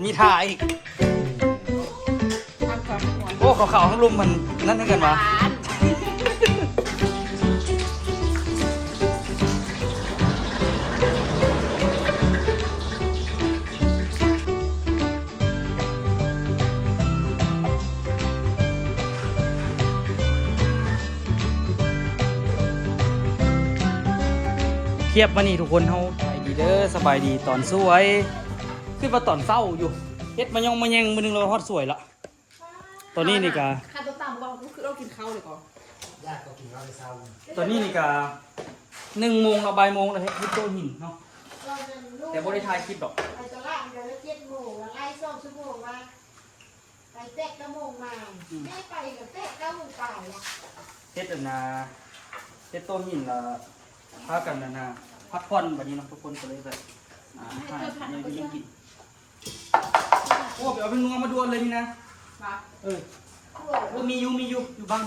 ມີທ່າອີກ. ໂອ້ ເຂົາເຂົ້າຫ້ອງລົມມັນນັ້ນຄືກັນຫວາ? ຄຽບມານີ້ທຸກຄົນເຮົາ ສະບາຍດີເດີ ສະບາຍດີຕອນສວຍ. ຄິດວ່າຕອນເຊົ້າຢູ່ ເຮັດມາຍ່ອງມາແຍງ ມື້ໜຶ່ງລະຮອດສວຍລະ. ຕອນນີ້ນີ້ກະ ຄັນຕົວຕາມວ່າ ຄືລາວກິນເຂົ້າເລີຍກໍ ຢາກກໍກິນເຂົ້າແຕ່ເຊົ້າ. ຕອນນີ້ນີ້ກະໜຶ່ງໂມງລະ ບ່າຍໂມງລະ ເຮັດ ເຮັດໂຕະຫີນເນາະ ແຕ່ບໍ່ໄດ້ຖ່າຍຄລິບດອກ. ໄປຕະຫຼາດກໍເຈັດໂມງລະ ໄລ່ສອງຊົ່ວໂມງວ່າ ໄປແປດເກົ້າໂມງມາ. ອືມ ແມ່ໄປກໍແປດເກົ້າໂມງປາຍລະ. ເຮັດອັນນ່າ ເຮັດໂຕະຫີນລະ ພາກັນອັນນ່າ ພັກຜ່ອນບັດນີ້ເນາະ ທຸກຄົນກໍເລີຍແບບ ອ່າ ຫາແນວຢູ່ແນວກິນ. ໂອ້ ໄປເອົາແປ້ງນົວມາດ່ວນເລີຍນີ້ນະ. ເອີ ໂອ້ ມີຢູ່ ມີຢູ່ ຢູ່ບ້ານ.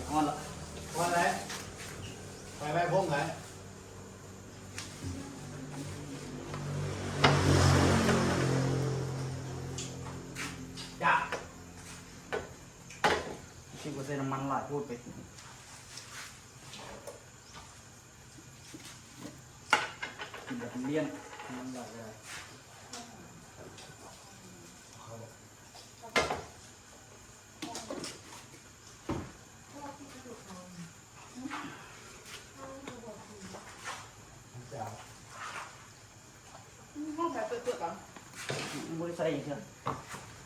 ຮ້ອນລະ ຮ້ອນແລ້ວ ໄປໄວ້ພົມໄດ້. ຈ້າ ຄິດວ່າໃສ່ນ້ຳມັນຫຼາຍໂພດໄປ ກິນແບບລ້ຽນ ນ້ຳມັນຫຼາຍກໍໄດ້. ຫ້ອງແບບເປີດໆ ບໍ່ໄດ້ໃສ່ເທື່ອ.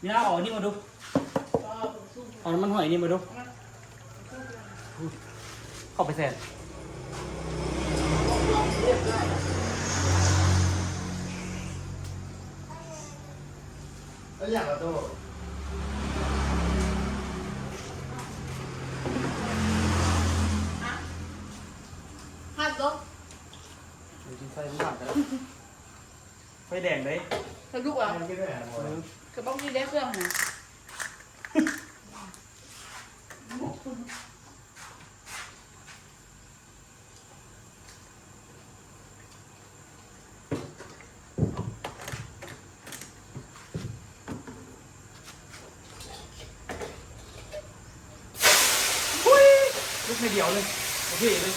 ມີນາ ເອົາອັນນີ້ມາດູ ເອົານ້ຳມັນຫອຍນີ້ມາດູ. ເຂົ້າໄປແຊນ ເອົາຫຍັງລະໂຕ ຮະ ຮະໂຕ ເອົາໃສ່ນ້ຳມັນກໍໄດ້. ໄຟແດງເດ້ ສະດຸກວ່າ ເອີ ກະບອກນີ້ໄດ້ເຄື່ອງຫັ້ນນະ. ລຸກໃຫ້ດຽວໜຶ່ງ ໂອເຄເລີຍ.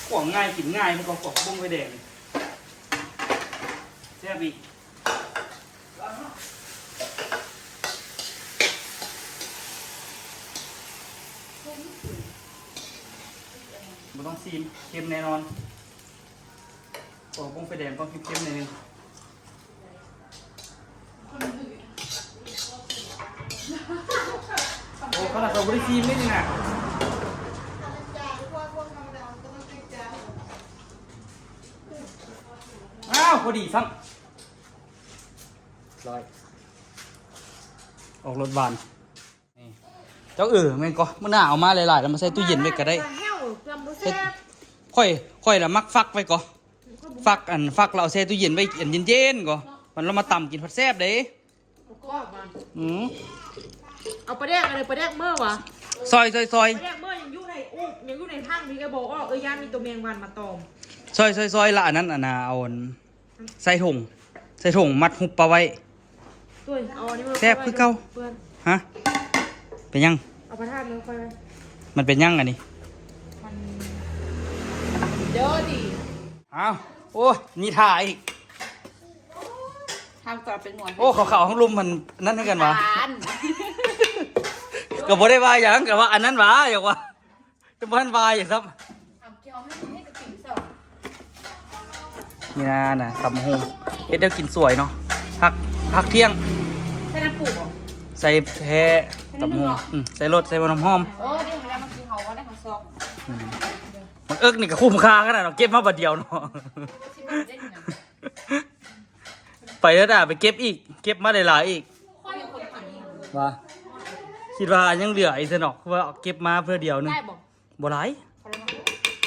ຂວາງງ່າຍ ກິນງ່າຍ ມັນກໍຂວາງບຸ້ງໄຟແດງ ແຊບອີກ. ບໍ່ຕ້ອງຊີມ ເຄັມແນ່ນອນ. ໂອ້ ບຸ້ງໄຟແດງຕ້ອງເຄັມໆ ໜ້ອຍໜຶ່ງ. ໂອ້ ຂະໜາດເຂົາບໍ່ໄດ້ຊີມເດ້ນີ້ນະ. ອ້າວ ພໍດີຊ້ຳ ຮ້ອຍ ອອກລົດຫວານ. ນີ້ ເຈົ້າ ເອີ ແມ່ນກໍ ມື້ໜ້າເອົາມາຫຼາຍໆ ແລ້ວມາໃສ່ຕູ້ເຢັນໄວ້ກໍໄດ້. ແຫ້ວ ເພື່ອມັນບໍ່ແຊບ. ຂ້ອຍ ຂ້ອຍລະມັກຟັກໄວ້ກໍ ຟັກ ອັນ ຟັກແລ້ວເອົາໃສ່ຕູ້ເຢັນໄວ້ ອັນ ເຢັນໆ ກໍ ມັນລະມາຕຳກິນພັດແຊບເດ້. ອືມ ເອົາປາແດກ ອັນໃດປາແດກເມີຫວາ? ຊອຍ ຊອຍ ຊອຍ ປາແດກເມີຍັງຢູ່ໃນອຸ ຍັງຢູ່ໃນຖັງນີ້ ເອີ ບໍ່ອອກ ເອີ ຢ້ານມີໂຕແມງວັນມາຕອມ. ຊອຍ ຊອຍ ຊອຍ ລະອັນນັ້ນ ອັນນ່າ ເອົາ ອັນ ໃສ່ຖົງ ໃສ່ຖົງມັດຫຸບປາໄວ້. ແຊບຄືເກົ່າ. ຮະ ເປັນຫຍັງ? ເອົາພະທາດມາໃສ່ໄວ້. ມັນເປັນຫຍັງອັນນີ້? ມັນເດີດີ. ອ້າວ ໂອ້ຍ ມີທ່າອີກ. ຫ້າມຈະເປັນຫວຍ. ໂອ້ ເຂົາເຂົ້າຫ້ອງລົມມັນນັ້ນຄືກັນຫວາ? ກໍບໍ່ໄດ້ວ່າຫຍັງ ກໍວ່າອັນນັ້ນຫວາ ຢາກວ່າ ແຕ່ບໍ່ທັນວ່າຫຍັງຊ້ຳ. ນີ້ນະ ນະ ຕຳບັກຫຸ່ງ ເຮັດແນວກິນສວຍເນາະ. ພັກ ພັກທ່ຽງ ໃສ່ນ້ຳປູບໍ່? ໃສ່ແທ້ ຕຳຫຸ່ງ ອືມ ໃສ່ລົດ ໃສ່ບໍ່ນ້ຳຫອມ. ໂອ້ ເດ້ ແລ້ວມັນຊິເຮົາວ່າໄດ້ເຮົາຊອກ ອືມ ບັກເອິກນີ້ກໍຄຸ້ມຄ່າຂະໜາດເນາະ ເກັບມາບາດດຽວເນາະ. ໄປເດີດາ ໄປເກັບອີກ ເກັບມາຫຼາຍໆອີກ. ວ່າ ຄິດວ່າຍັງເຫຼືອອີກຊັ້ນເນາະ ຄືວ່າເກັບມາເທື່ອດຽວໜຶ່ງ. ບໍ່ຫຼາຍ ພໍແລ້ວເນາະ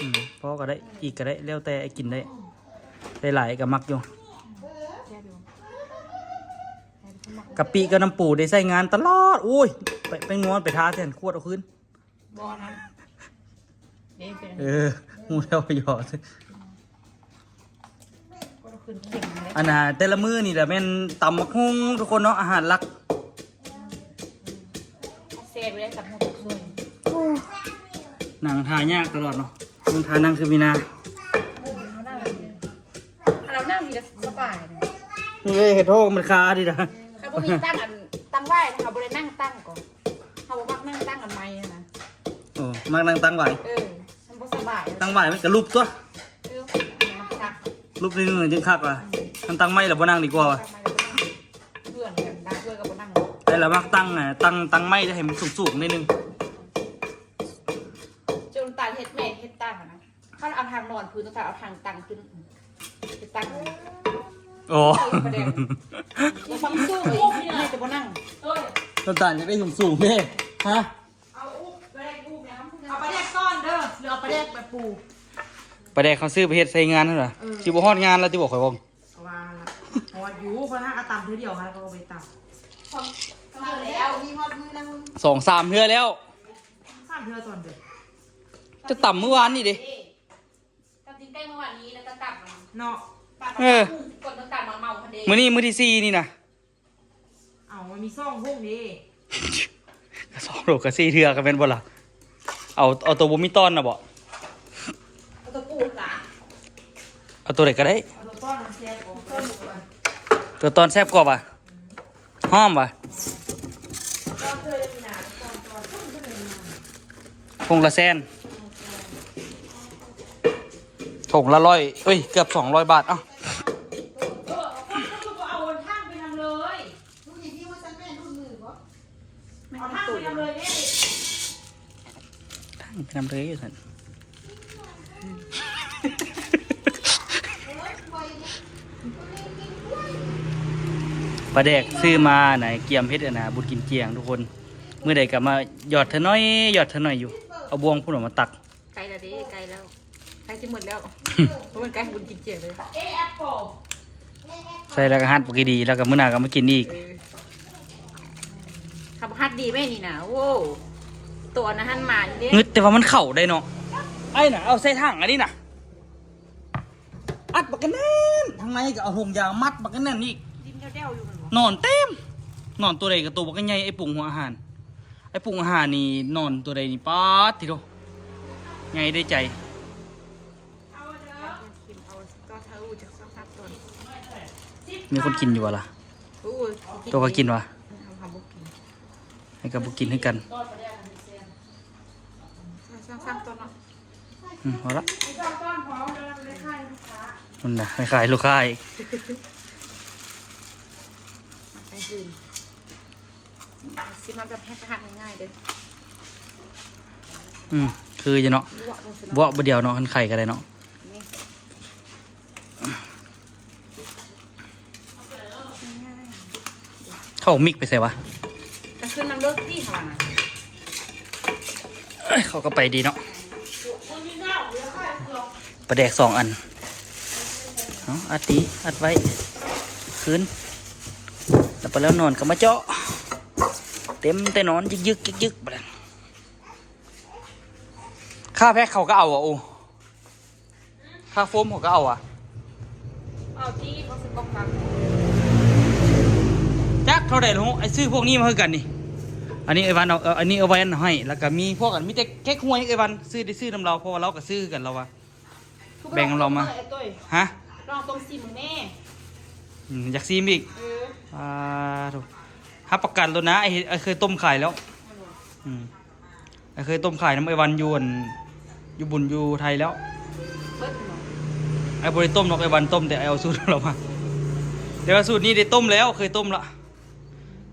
ອືມ ພໍກໍໄດ້ ອີກກໍໄດ້ ແລ້ວແຕ່ກິນໄດ້ ໄດ້ຫຼາຍກໍມັກຢູ່. ກະປິກັບນ້ຳປູໄດ້ໃຊ້ງານຕະຫຼອດ. ໂອ້ຍ ໄປ ໄປງວນໄປທາແທນ ຂວດເອົາຄືນ. ບໍ່ນະ ເອີ ຮູ້ແລ້ວ ຫຍອກ. ອັນນ່າ ແຕ່ລະມື້ນີ້ລະແມ່ນຕຳບັກຫຸ່ງທຸກຄົນເນາະ ອາຫານຫຼັກ. ແຊບຢູ່ເດ້ ຕຳບັກຫຸ່ງ. ນັ່ງທ່າຍາກຕະຫຼອດເນາະ ນັ່ງທ່ານັ່ງຄືມີນາ. ເຮົານັ່ງນີ້ກະສະບາຍເດ້ ເອີ ເຮັດໂທມັນຄາດີນະ. ຄັນບໍ່ມີຕັ່ງອັນ ຕັ່ງໄວ້ ເຮົາບໍ່ໄດ້ນັ່ງຕັ່ງກໍ ເຮົາບໍ່ມັກນັ່ງຕັ່ງອັນໃໝ່ຫັ້ນນະ. ໂອ້ ມັກນັ່ງຕັ່ງໄວ້. ເອີ ມັນບໍ່ສະບາຍ ຕັ່ງໄວ້ມັນກະຫຼຸບຕົວະ. ເອີ ມັນຄັກ ຫຼຸບນິດໜຶ່ງຈຶ່ງຄັກວ່າ. ຄັນຕັ່ງໄມ້ລະບໍ່ນັ່ງດີກວ່າວ່າ ເພື່ອນກັນ ບາງເທື່ອກໍບໍ່ນັ່ງ. ແຕ່ລະມັກຕັ່ງ ຕັ້ງ ຕັ້ງໄມ້ໃຫ້ມັນສູງໆໜ້ອຍໜຶ່ງ. ຈົນຕາເຮັດ ແມ່ເຮັດຕັ້ງຫັ້ນນະ ຄັນເອົາທາງນອນພື້ນ ຕ້ອງເອົາທາງຕັ້ງຂຶ້ນ ເຮັດຕັ້ງ. ໂອ້ ປະແດກ ແລ້ວບາງຊຸ່ມແມ່ຈະບໍ່ນັ່ງ. ຕົ້ນຕານຢາກໄດ້ສູງໆເດ້ ຮະ. ເອົາປາແດກອູແມ່ ເອົາປາແດກກ້ອນເດີ ຫຼືເອົາປາແດກແບບປູ? ປາແດກເຮົາຊື້ໄປເຮັດໃສ່ງານຫັ້ນລະ. ເອີ ຊິບໍ່ຮອດງານລະຕິ ບອກຂ້ອຍເບິ່ງ. ກໍວ່າລະ ຮອດຢູ່ ເພິ່ນຫາກະຕຳເທື່ອດຽວ ຫາກະບໍ່ໄດ້ຕຳ. ສອງ ແລ້ວ ມີຮອດມື້ນຳ ສອງສາມເທື່ອແລ້ວ ສາມເທື່ອຕອນເດີ ຈະຕຳມື້ວານນີ້ເດ້. ຕຳຕີນໄກ່ມື້ວານນີ້ ແລ້ວກໍຕຳເນາະ. ເອີ ກ່ອນຕ້ອງຕຳມາເມົາຫັ້ນເດ້ ມື້ນີ້ມື້ທີສີ່ນີ້ນະ. ເອົາ ມັນມີສອງໂຮງເດ້ ກະສອງໂລກະສີ່ເທື່ອກະແມ່ນບໍ່ລະ? ເອົາ ເອົາໂຕບໍ່ມີຕອນນະບໍ? ເອົາໂຕປູນລະ ເອົາໂຕໃດກະໄດ້. ເອົາໂຕຕອນແຊບກວ່າ ໂຕຕອນແຊບກວ່າຫວາ? ຫອມຫວາ? ໂຕຕອນເທື່ອນີ້ນະ ໂຕຕອນ ໂຕຕອນເທື່ອນີ້ນະ ໂລລະແສນ ຖົງລະຮ້ອຍ ເອີຍ ເກືອບສອງຮ້ອຍບາດ. ເອົ້າ ເອີ ເອົາ ເອົາຖັງໄປນຳເລີຍ. ແມ່ນ ເອົາຖັງໄປນຳເລີຍເດ້ ຖັງໄປນຳເລີຍວ່າຊັ້ນ. ປາແດກຊື້ມານະ ກຽມເຮັດອັນນ່າ ບຸນກິນຈຽງທຸກຄົນ. ມື້ໃດກະມາຫຍອດເທື່ອໜ້ອຍ ຫຍອດເທື່ອໜ້ອຍຢູ່ ເອົາບ່ວງພຸ້ນອອກມາຕັກ. ໃກ້ແລ້ວເດ້ ໃກ້ແລ້ວ ໃກ້ຊິໝົດແລ້ວ. ໂອ້ຍ ໃກ້ບຸນກິນຈຽງເລີຍ. ໃສ່ແລ້ວກະຫັດປາກດີ ແລ້ວກະມື້ໜ້າກະມາກິນອີກ. ເອີ ຄັນບໍ່ຫັດດີແມ່ນີ້ນະ ໂອ້ ໂຕອັນນັ້ນຫັ້ນມາເດ້. ງຶດແຕ່ວ່າມັນເຂົ້າໄດ້ເນາະ ໄອ້ນະ. ເອົາໃສ່ຖັງອັນນີ້ນະ ອັດບັກກະແໜ້ນ ທາງໃນກະເອົາຖົງຢາງມັດບັກກະແໜ້ນອີກ. ດິນແດວໆຢູ່ຫັ້ນບໍ? ໜອນເຕັມ ໜອນໂຕໃດກະໂຕບັກກະໃຫຍ່. ໄອ້ປຸງຫົວອາຫານ ໄອ້ປຸງອາຫານນີ້ ໜອນໂຕໃດນີ້ ປາດຕິໂທ ໃຫຍ່ໄດ້ໃຈ. ເອົາເດີ ກິນເອົາ ກໍຖ້າຮູ້ຈັກສອງສາມຕອນ. ມີຄົນກິນຢູ່ບໍ່ລະ? ໂອ້ຍ ໂຕກໍກິນຫວາ? ເຮົາ ເຮົາບໍ່ກິນ ໃຫ້ກໍບໍ່ກິນຄືກັນ. ສອງສາມຕອນເນາະ. ອືມ ພໍລະ ມັນນະ ໄປຂາຍລູກຄ້າອີກ. ໄປຄືນ ຊິມາແບບເຮັດອາຫານງ່າຍໆເດີ. ອືມ ຄືຢູ່ເນາະ ບົວະ ບົວະບໍ່ດຽວເນາະ ຄັນໄຂ່ກໍໄດ້ເນາະ. ເຂົ້າມິກໄປໃສຫວາ? ກະຂຶ້ນນຳເລີກຕິເຮົານະ. ເອີຍ ເຂົ້າກໍໄປດີເນາະ. ປາແດກສອງອັນ ເອົາ ອັດດີ ອັດໄວ້ ຄືນ ແລ້ວໄປແລ້ວນອນກໍມາເຈາະ ເຕັມແຕ່ນອນ ຍຶກໆ ຍຶກໆ ບາດນັ້ນ. ຄ່າແພັກເຂົາກໍເອົາ ໂອ ຄ່າໂຟມເຂົາກໍເອົາຫວາ? ເອົາຕິ ເຂົາຊື້ກ່ອງດຳ. ຈັກເທົ່າໃດລະ ໄອ້ຊື້ພວກນີ້ມາຄືກັນນີ້. ອັນນີ້ໄອ້ວັນເອົາ ເອີ ອັນນີ້ເອົາໄວ້ໃຫ້ ແລ້ວກໍມີພວກອັນ ມີແຕ່ເກັກຮວຍ ໄອ້ວັນຊື້ ໄດ້ຊື້ນຳລາວ ເພາະວ່າລາວກໍຊື້ຄືກັນ ລາວວ່າ ແບ່ງນຳລາວມາ. ຮະ? ລອງຕົ້ມຊີມເບິ່ງແດ່. ອືມ ຢາກຊີມອີກ? ເອີ ອ່າ ໂທ້ ຮັບປະກັນໂລດນະ ໄອ້ ໄອ້ເຄີຍຕົ້ມຂາຍແລ້ວ. ອືມ ໄອ້ເຄີຍຕົ້ມຂາຍນຳໄອ້ວັນຢູ່ ອັນ ຢູ່ບຸນຢູ່ໄທແລ້ວ. ເບິດບໍ່? ໄອ້ບໍ່ໄດ້ຕົ້ມດອກ ໄອ້ວັນຕົ້ມ ແຕ່ໄອ້ເອົາສູດລາວມາ. ແຕ່ວ່າສູດນີ້ໄດ້ຕົ້ມແລ້ວ ເຄີຍຕົ້ມລະ.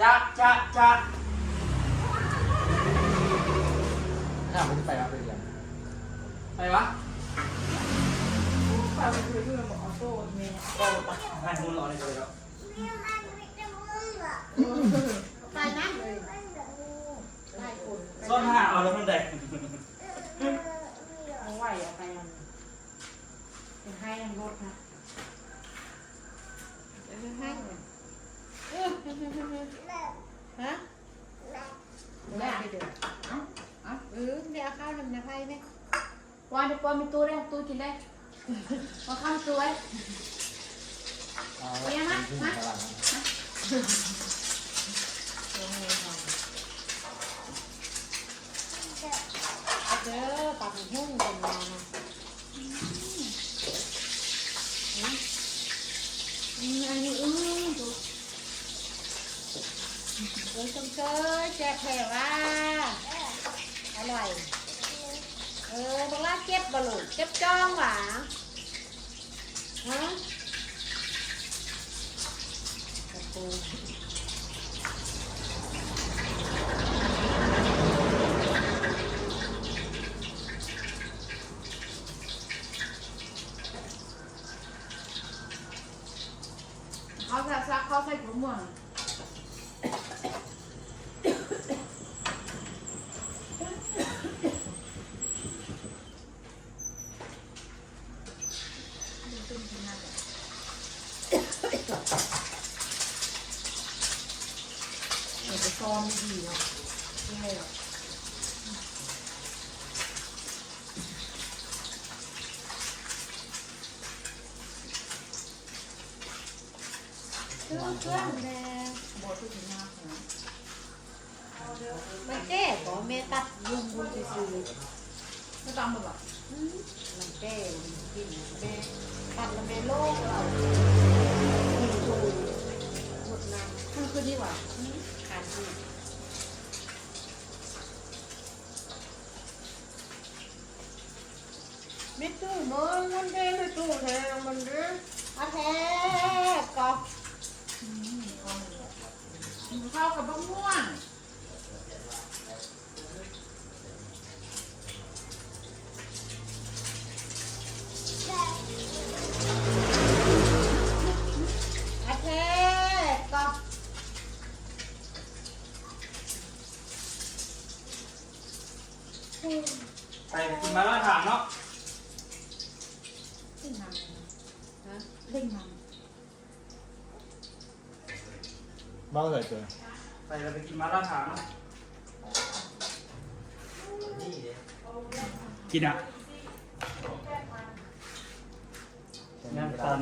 ຈະ ຈະ ຈະ ນ້າບໍ່ໄປວະ ໄປຮຽນ ໄປວະ ໄປເລີຍ ບໍ່ເອົາໂຕແມ່ ກໍໄປ ໃຫ້ໝູ່ເຮົາໄດ້ເລີຍເນາະ ໄປນະ ຫຼາຍຄົນ ຊ້ອນຫາເອົາແລ້ວນຳໃດ ບໍ່ໄຫວ ເອົາໄປນຳ ເປັນໄຫ້ນຳລົດນະ ເອີ ໄຫ້ ເອີ ຮະ ເອົາ ເອົາ ເອີ ໄດ້ເອົາເຂົ້ານຳນາໄພແມ່ ວ່າໄດ້ປ້ອນມີຕູ້ເດ້ ຕູ້ກິນໄດ້ ເອົາເຂົ້າຕູ້ໄວ້ ເອົາ ເອົາມາ ມາ ເດີ ປາກຫຸ່ງເປັນມານະ ອືມ ອືມ ອັນນີ້ ອືມ ໂອ້ຍ ຊົມເຊີຍ ແຊບແທ້ຫວາ ອະລ່ອຍ ເອີ ບັກຫຼ້າເຈັບບໍ່ລູກ ເຈັບຈ້ອງຫວາ ຮະ ກະໂປງ. ເອົາຊະ ຊະ ເຂົ້າໃສ່ກົກມ່ວງ. ເຮັດໄປຊ້ອນດີໆເນາະ ແກ່ແລ້ວ. ເຄື່ອງແດ່ ບໍ່ຖືກຍາກນະ. ມັນແກ່ບໍ່? ແມ່ຕັດລຸງດູຊື່ໆ. ບໍ່ຕ້ອງບໍ່? ອືມ ມັນແກ່ ມັນກິນ ແມ່ຕັດແລ້ວແມ່ໂລກເອົາ ກິນໂຕ ຫົດນ້ຳ ຄື ຄືນີ້ຫວາ? ອືມ ຄັນອີກ. ແມ່ຕູ້ເນາະ ມັນແທ້ ແມ່ຕູ້ແທ້ ມັນເດ້ ອາແທ້ກໍ ອືມ ກິນເຂົ້າກັບບັກມ່ວງ ອາແທ້ກໍ. ໄປກິນມາລາຖານເນາະ ເລັ່ງນຳ ຮະ ເລັ່ງນຳ ເວົ້າໃສ່ຕົວ ໄປແລ້ວໄປກິນມາລາຖານເນາະ ກິນອະ. ຍາມຕອນ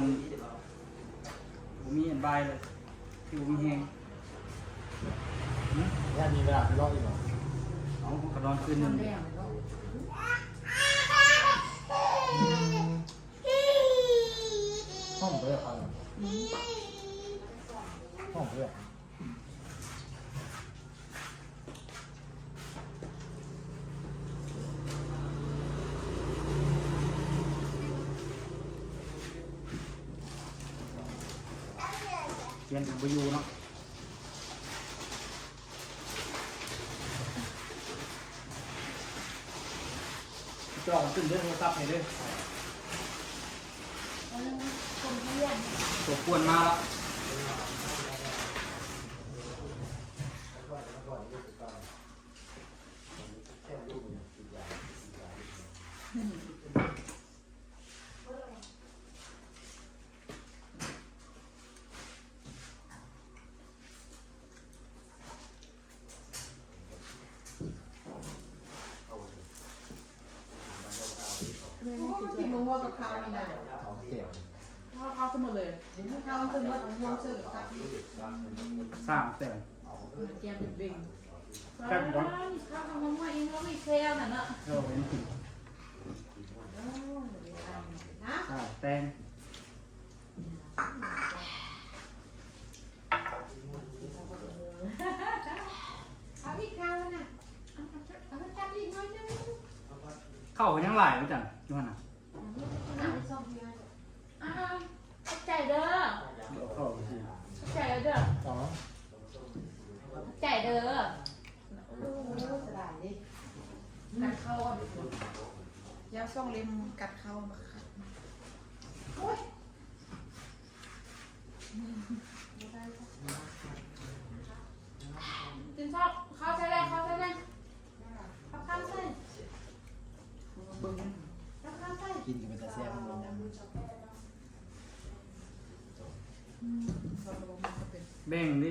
ບໍ່ມີອັນບາຍເລີຍ ຄືບໍ່ມີແຮງ. ຫືມ ຍາມມີເວລາໄປເລາະອີກບໍ່? ເອົ້າ ກໍນອນຄືນໜຶ່ງ. ຫ້ອງບໍ່ຢາກເຂົ້າ ຫ້ອງບໍ່ຢາກ. ຂຽນກໍບໍ່ຢູ່ເນາະ ຈອງຂຶ້ນເດີ ໂທລະສັບໃຫ້ເດີ. ຕົວປ່ວນມາລະ. ກິນໝາກມ່ວງກັບເຂົ້ານີ້ນະ ເອົາເຂົ້າໃສ່ໝົດເລີຍ ເຂົ້າໃສ່ໝົດ ໝາກມ່ວງໃສ່ກັບຜັກນີ້ ສາມແຕງ ແກງເປັນເບັງ ແຊບບໍ່? ເຂົ້າກັບໝາກມ່ວງອີກ ເຮົາອີກແຊວນັ້ນເນາະ ເອີ ເຫັນກິນ ສາມແຕງ. ເອົາອີກເຂົ້ານະ ເອົາ ເອົາຈັດອີກໜ້ອຍໜຶ່ງ ເຂົ້າຍັງຫຼາຍຢູ່ຈັ່ງຢູ່ຫັ້ນນະ ອ່າ ຂອບໃຈເດີ ເອົາເຂົ້າຊິ ຂອບໃຈເດີ ອໍ ຂອບໃຈເດີ ໂອ້ ສະບາຍເດ້ ກັດເຂົ້າ ຢາວສອງເຫຼັ້ມກັດເຂົ້າມາຄັກ ໂອ້ຍ. ກິນຊອບ ເຂົ້າໃສ່ແລ້ວ ເຂົ້າໃສ່ແລ້ວ ເອົາເຂົ້າໃສ່ ເບິ່ງ ເອົາເຂົ້າໃສ່ ກິນກໍເປັນຕາແຊບເນາະ ແບ່ງເດ້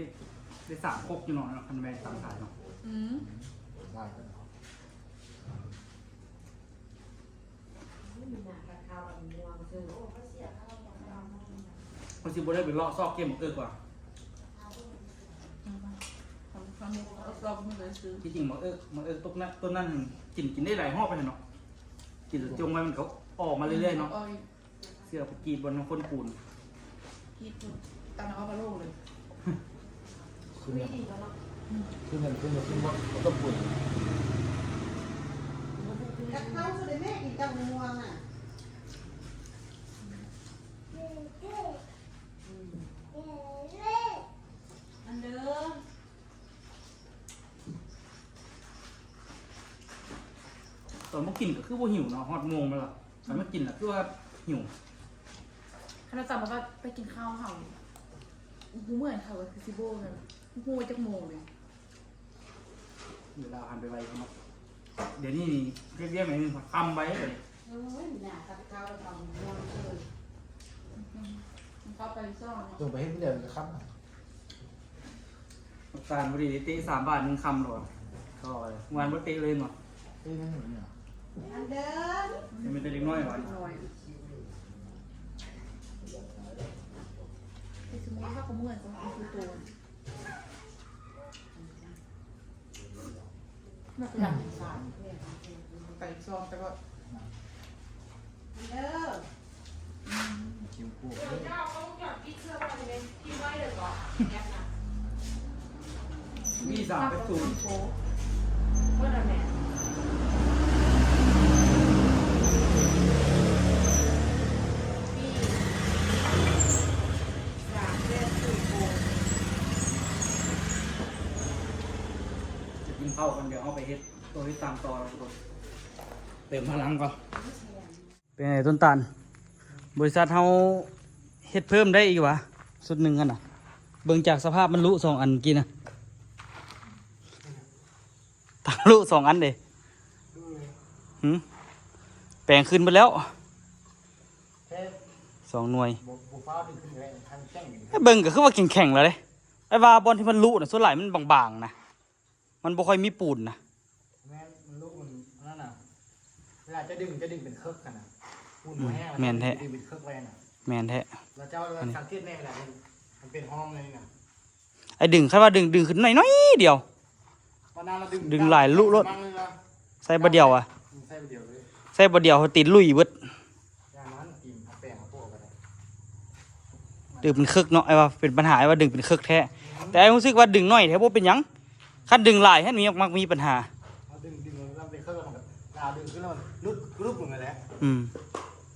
ໄດ້ສາມຄົກຢູ່ເນາະ ຄັນແບ່ງຕາມຂາຍເນາະ ອືມ ໄດ້. ເຮົາຊິບໍ່ໄດ້ໄປເລາະຊອກເກັບໝາກເອິກວ່າ ທີ່ຈິງໝາກເອິກ ໝາກເອິກຕົ້ນນັ້ນ ຕົ້ນນັ້ນກິນ ກິນໄດ້ຫຼາຍຮອບແລ້ວເນາະ ກິນແລ້ວຈົ່ງໄວ້ ມັນກໍອອກມາເລື້ອຍໆເນາະ ອືມ ເຊື່ອໄປກຣີດບ່ອນຄົນປູນ ກຣີດຕັນເອົາມາໂລເລີຍ. ຄືແມ່ນ ຄືແມ່ນ ຄືແມ່ນ ຄືແມ່ນ ຄືແມ່ນ ກັບເຂົ້າຊິໄດ້ແມ່ກິນກັບໝາກມ່ວງນະ ອັນເດີ ຕອນບໍ່ກິນກໍຄືບໍ່ຫິວເນາະ ຮອດໂມງແລ້ວລະ ຄັນມາກິນລະຄືວ່າຫິວ ຄັນວ່າຈຳວ່າໄປກິນເຂົ້າເຮົາ ບໍ່ເໝືອນເຂົາກໍຄືຊິບໍ່ນັ້ນ ຮູ້ວ່າຈັກໂມງເດ. ເວລາຜ່ານໄປໄວເນາະ. ດຽວນີ້ນີ້ ເຮັດວຽກໜ້ອຍໜຶ່ງຄ່ຳໄວເດ. ໂອ້ຍ ໜ້າກັດເຂົ້າແລ້ວກໍມ່ວນເກີນ. ອືມ ມັນເຂົ້າໄປຊ້ອນເນາະ. ລົງໄປເຮັດຜູ້ດຽວກໍຄ່ຳ. ອາການພໍດີເຕະສາມບາດ ໜຶ່ງຄ່ຳໂລດ. ກໍວ່າແລ້ວ ວານບໍ່ເຕະເລີຍເນາະ. ເອີ ມັນເຫັນເນາະ. ອັນເດີມ ມັນມີແຕ່ເດັກນ້ອຍຫວາ. ເດັກນ້ອຍ ແຕ່ສົມມຸດວ່າເຂົາເມືອນ ເຂົາຄືໂຕ ມັນກໍຢາກເປັນສາວ ໄປຊ້ອມໄປໂລດ. ອັນເດີມ ຄິວໂກະ ເຈົ້າຕ້ອງຈອດຕິດເຊື້ອໄວ້ໃນທີ່ໄວ້ເລີຍກໍແອບນະ. ມີສາມເປັນສູນ ເບິດແລ້ວແມ່. ມີສາມແປດສູນໂກ. ຈະກິນເຂົ້າກ່ອນ ດຽວເຮົາໄປເຮັດ ໂຕເຮັດຕາມຕໍ່ເນາະທຸກຄົນ. ເຕີມພະລັງກ່ອນ. ເປັນໄງຕົ້ນຕານ ບໍລິສັດເຮົາເຮັດເພີ່ມໄດ້ອີກຫວາ ຊຸດໜຶ່ງຫັ້ນນະ. ເບິ່ງຈາກສະພາບມັນລຸສອງອັນກີ້ນະ ຕາລຸສອງອັນເດ້. ຫື ແປງຂຶ້ນເບິດແລ້ວ ແຕ່ ສອງໜ່ວຍ. ບໍ່ ບໍ່ຟ້າວດຶງຂຶ້ນກໍໄດ້ ຄັນແຂງ ເບິ່ງກໍຄືວ່າແຂງໆແລ້ວເດ້. ອ້າຍວ່າບ່ອນທີ່ມັນລຸນະ ສ່ວນຫຼາຍມັນບາງໆນະ. ມັນບໍ່ຄ່ອຍມີປູນນະ. ແມ່ນ ມັນລູກມັນອັນນັ້ນນະ ເວລາຈະດຶງ ຈະດຶງເປັນເຄິກຫັ້ນນະ ປູນບໍ່ແຫ້ງ. ອືມ ແມ່ນແທ້ ຈະດຶງເປັນເຄິກໄວ້ນະ. ແມ່ນແທ້ ແລ້ວເຈົ້າສັງເກດແນ່ລະ ມັນ ມັນເປັນຮ່ອງໃນນີ້ນະ. ໄອ້ດຶງ ຄັນວ່າດຶງ ດຶງຂຶ້ນໜ້ອຍໆດຽວ ປານນັ້ນລະດຶງ ດຶງຫຼາຍລຸໂລດ ໃສ່ບາດດຽວອະ. ອືມ ໃສ່ບາດດຽວເລີຍ ໃສ່ບາດດຽວ ຕີນລຸຍເບິດ. ຢ່າງນັ້ນ ຕີນເອົາແປງເອົາໂປະກໍໄດ້. ດຶງເປັນເຄິກເນາະ ອ້າຍວ່າເປັນບັນຫາ ອ້າຍວ່າດຶງເປັນເຄິກແທ້. ອືມ ແຕ່ອ້າຍຮູ້ສຶກວ່າດຶງໜ້ອຍແທ້ບໍ່ເປັນຫຍັງ ຄັນດຶງຫຼາຍຫັ້ນມີ ມັກມີບັນຫາ. ເອົາດຶງ ດຶງແລ້ວເປັນເຄິກ ແລ້ວມັນກໍລາວດຶງຂຶ້ນ ແລ້ວມັນຫຼຸດກຣຸບລົງຫັ້ນແຫຼະ. ອືມ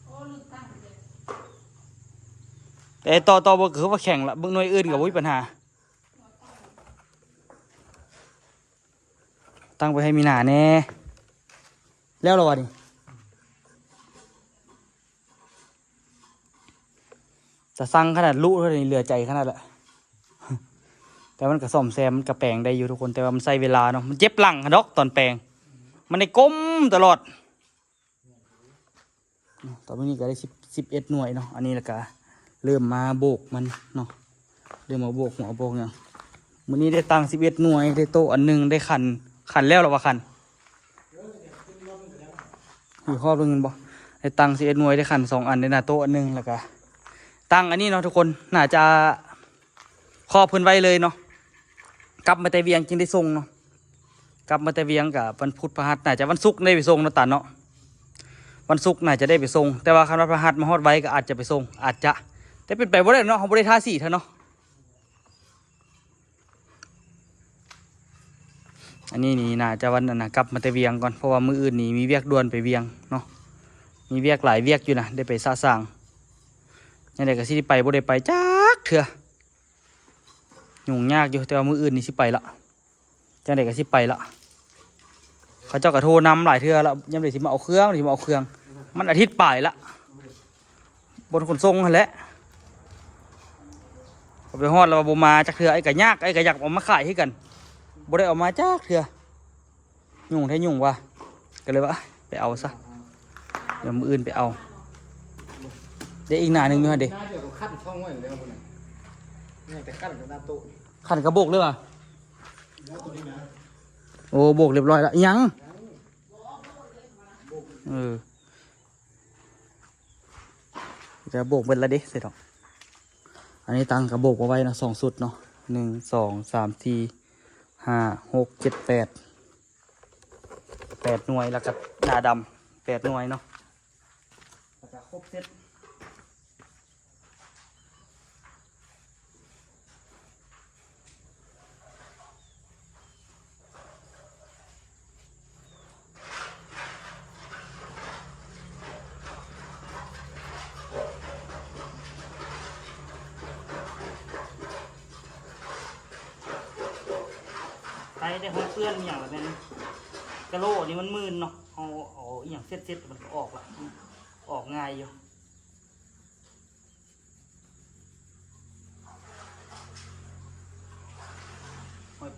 ໂອ້ ລຶກຕັ້ງເດ້ ແຕ່ຕໍ່ ຕໍ່ບໍ່ຄືວ່າແຂງລະ ເບິ່ງໜ່ວຍອື່ນກໍບໍ່ມີບັນຫາ. ຕັ້ງໄປໃຫ້ມີໜ້າແດ່. ແລ້ວລະວະນີ້ ຈະຊັງຂະໜາດລຸເທົ່ານີ້ ເຫຼືອໃຈຂະໜາດລະ. ແຕ່ມັນກະສ້ອມແຊມ ມັນກະແປງໄດ້ຢູ່ທຸກຄົນ ແຕ່ວ່າມັນໃຊ້ເວລາເນາະ. ມັນເຈັບຫຼັງຫັ້ນດອກຕອນແປງ ມັນໄດ້ກົ້ມຕະຫຼອດ. ຕອນນີ້ກະໄດ້ສິບ ສິບເອັດໜ່ວຍເນາະ. ອັນນີ້ລະກະເລີ່ມມາໂບກມັນເນາະ ເລີ່ມມາໂບກຫົວໂບກຫຍັງ. ມື້ນີ້ໄດ້ຕັ່ງສິບເອັດໜ່ວຍ ໄດ້ໂຕະອັນໜຶ່ງ ໄດ້ຂັນ ຂັນແລ້ວລະວ່າຂັນ ຢູ່ຮອບໜຶ່ງແມ່ນບໍ່? ໄດ້ຕັ່ງສິບເອັດໜ່ວຍ ໄດ້ຂັນສອງອັນ ໄດ້ໜ້າໂຕະອັນໜຶ່ງ ລະກະຕັ່ງອັນນີ້ເນາະທຸກຄົນ. ໜ້າຈະຄອບເພິ່ນໄວ້ເລີຍເນາະ ກັບມາແຕ່ວຽງຈຶ່ງໄດ້ສົ່ງເນາະ. ກັບມາແຕ່ວຽງກະວັນພຸດພະຫັດ ໜ້າຈະວັນສຸກໄດ້ໄປສົ່ງເນາະຕານເນາະ. ວັນສຸກໜ້າຈະໄດ້ໄປສົ່ງ ແຕ່ວ່າຄັນວັນພະຫັດມາຮອດໄວກະອາດຈະໄປສົ່ງ ອາດຈະ ແຕ່ເປັນໄປບໍ່ໄດ້ເນາະ ເຮົາບໍ່ໄດ້ທາສີເທື່ອເນາະ. ອັນນີ້ນີ້ໜ້າຈະວັນອັນນະ ກັບມາແຕ່ວຽງກ່ອນ ເພາະວ່າມື້ອື່ນນີ້ມີວຽກດ່ວນໄປວຽງເນາະ. ມີວຽກຫຼາຍວຽກຢູ່ນະ ໄດ້ໄປສະສາງ. ຍາມໃດກະຊິໄດ້ໄປ ບໍ່ໄດ້ໄປຈັກເທື່ອ. ຫຍຸ້ງຍາກຢູ່ ແຕ່ວ່າມື້ອື່ນນີ້ຊິໄປລະ ຈັ່ງໃດກະຊິໄປລະ. ເຂົາເຈົ້າກະໂທນຳຫຼາຍເທື່ອລະ ຍາມໃດຊິມາເອົາເຄື່ອງ ຊິມາເອົາເຄື່ອງ. ມັນອາທິດປາຍລະ ບ່ອນຂົນສົ່ງຫັ້ນແຫຼະ. ເຂົາໄປຮອດລະວ່າບໍ່ມາຈັກເທື່ອ ອ້າຍກະຍາກ ອ້າຍກະຢາກເອົາມາຂາຍຄືກັນ ບໍ່ໄດ້ເອົາມາຈັກເທື່ອ. ຫຍຸ້ງແທ້ຫຍຸ້ງວ່າ ກະເລີຍວ່າໄປເອົາຊະ ດຽວມື້ອື່ນໄປເອົາ. ໄດ້ອີກໜ້າໜຶ່ງຢູ່ຫັ້ນເດ ໜ້າດຽວກໍຂັນຊ່ອງໄວ້ແລ້ວພຸ້ນນະ ຍັງແຕ່ຂັນກັບໜ້າໂຕະ. ຂັນກະໂບກເລີຍຫວາ? ໂອ້ ໂບກລຽບຮ້ອຍລະ ຍັງ ເອີ ຈະໂບກເບິດລະເດ ເສັດດອກ. ອັນນີ້ຕັ້ງກະໂບກເອົາໄວ້ເນາະ ສອງຊຸດເນາະ ໜຶ່ງ ສອງ ສາມ ສີ່ ຫ້າ ຫົກ ເຈັດ ແປດ ແປດໜ່ວຍ ລະກະໜ້າດຳແປດໜ່ວຍເນາະ ລະກະຄົບເຊັດ. ໄປໄດ້ຮອດເພື່ອນອີ່ຫຍັງລະແມ່ນ ກະໂຫຼນີ້ມັນມື່ນເນາະ ເຮົາເອົາອີ່ຫຍັງເຊັດໆ ມັນກະອອກລະ ອອກງ່າຍຢູ່.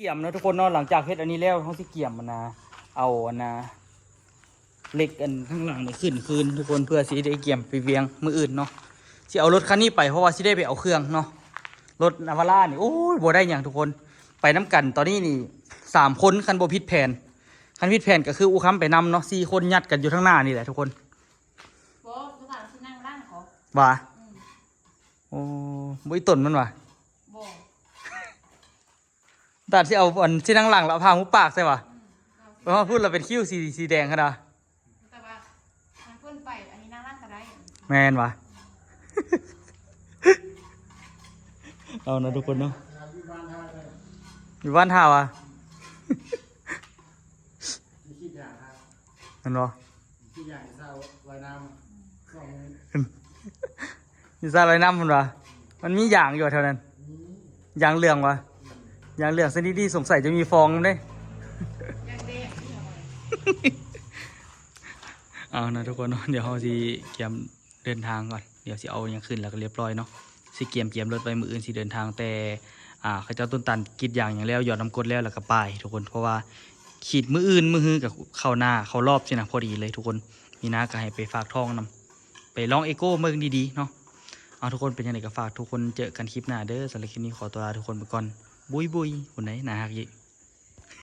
ກຽມເນາະທຸກຄົນເນາະ. ຫຼັງຈາກເຮັດອັນນີ້ແລ້ວ ເຮົາຊິກຽມອັນນ່າ ເອົາອັນນ່າ ເຫຼັກອັນຂ້າງຫຼັງນີ້ຂຶ້ນຄືນທຸກຄົນ ເພື່ອຊິໄດ້ກຽມໄປວຽງມື້ອື່ນເນາະ. ຊິເອົາລົດຄັນນີ້ໄປ ເພາະວ່າຊິໄດ້ໄປເອົາເຄື່ອງເນາະ. ລົດນາວາລານີ້ ໂອ້ຍ ບໍ່ໄດ້ຫຍັງທຸກຄົນ ໄປນຳກັນຕອນນີ້ນີ້ສາມຄົນ ຄັນບໍ່ຜິດແຜນ. ຄັນຜິດແຜນກໍຄືອູຄຳໄປນຳເນາະ ສີ່ຄົນຍັດກັນຢູ່ທາງໜ້ານີ້ແຫຼະທຸກຄົນ. ບໍ່ ຕົວທາງຊິນັ່ງຫຼັງເຂົາ ວ່າ ອືມ ໂອ້ ບໍ່ ອີ່ຕົນມັນວ່າ ບໍ່ ຕາດຊິເອົາອັນຊິນັ່ງຫຼັງ ແລ້ວເອົາຜ້າຫົດປາກໃສ່ຫວາ? ອືມ ໄປຮອດພຸ້ນລະເປັນຄິ້ວສີ ສີແດງຫັ້ນນະ. ແຕ່ວ່າ ຄັນເພິ່ນໄປ ອັນນີ້ນັ່ງຫຼັງກໍໄດ້ ແມ່ນຫວາ? ເອົານະທຸກຄົນເນາະ ຢູ່ບ້ານທ່າຫວາ? ມີຄິດຢາງ ແມ່ນບໍ່? ມີຄິດຢາງ ສະວາຍນ້ຳ ສອງ ມີສະວາຍນ້ຳພຸ້ນຫວາ? ມັນມີຢາງຢູ່ແຖວນັ້ນ ມີ ຢາງເຫຼືອງຫວາ? ອືມ ຢາງເຫຼືອງຊະນິດນີ້ສົງໄສຈະມີຟອງນຳເດ້. ຢາງແດງ ເອົານະທຸກຄົນເນາະ ດຽວເຮົາຊິກຽມເດີນທາງກ່ອນ ດຽວຊິເອົາຫຍັງຂຶ້ນແລ້ວກໍລຽບຮ້ອຍເນາະ. ຊິກຽມ ກຽມລົດໄວ້ ມື້ອື່ນຊິເດີນທາງ ແຕ່ ອ່າ ເຂົາເຈົ້າຕົ້ນຕານກຣີດຢາງຫຍັງແລ້ວ ຢອດນ້ຳກົດແລ້ວ ແລ້ວກໍປາຍທຸກຄົນ ເພາະວ່າຂີດມື້ອື່ນ ມື້ຮືກໍເຂົ້ານາເຂົ້າລອບຊີ້ນະ ພໍດີເລີຍທຸກຄົນ. ມີນາກໍໃຫ້ໄປຝາກທ້ອງນຳ ໄປລອງເອໂກເບິ່ງດີໆເນາະ. ເອົາ ທຸກຄົນ ເປັນຈັ່ງໃດກໍຝາກທຸກຄົນ ເຈີກັນຄລິບໜ້າເດີ. ສຳລັບຄລິບນີ້ຂໍຕົວລາທຸກຄົນໄປກ່ອນ ບຸຍໆ ພຸ້ນໃດ ໜ້າຮັກອີກ.